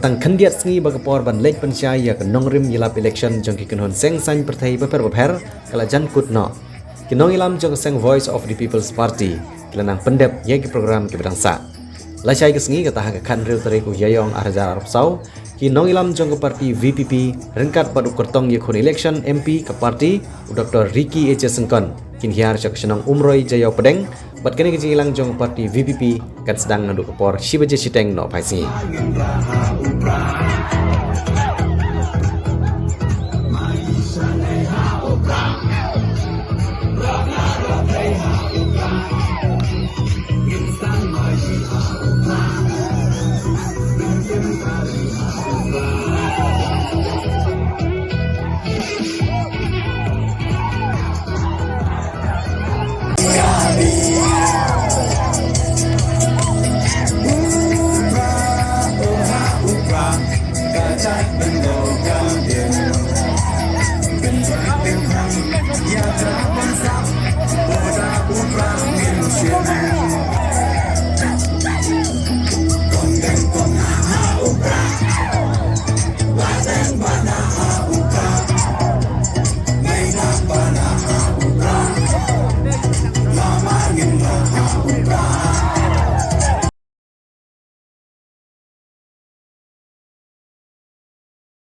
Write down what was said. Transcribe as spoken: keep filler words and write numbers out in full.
Tang khyndiat sngi ba ka por ban leit pynshai ïa ka nongrim ïalap election jong ki kynhun seng saiñ pyrthei bapher bapher ka la jan kut noh. Ki nongïalam jong ka seng Voice of the People's Party ki la nang pyndep ïa ki program kiba dang sah. Lashai ka sngi, kata ha ka khathynriew tarik u Ïaïong arhajar arphew saw, ki nongïalam jong ka party V P P ryngkat bad u kyrtong ïakhun election M P ka party, u Doctor Ricky A J Syngkon, kin hiar sha ka shnong Umroi Jaïaw Pdeng, bad kane ka jingïalang jong ka party V P P kan sdang naduh ka por shi baje shiteng nohphai sngi.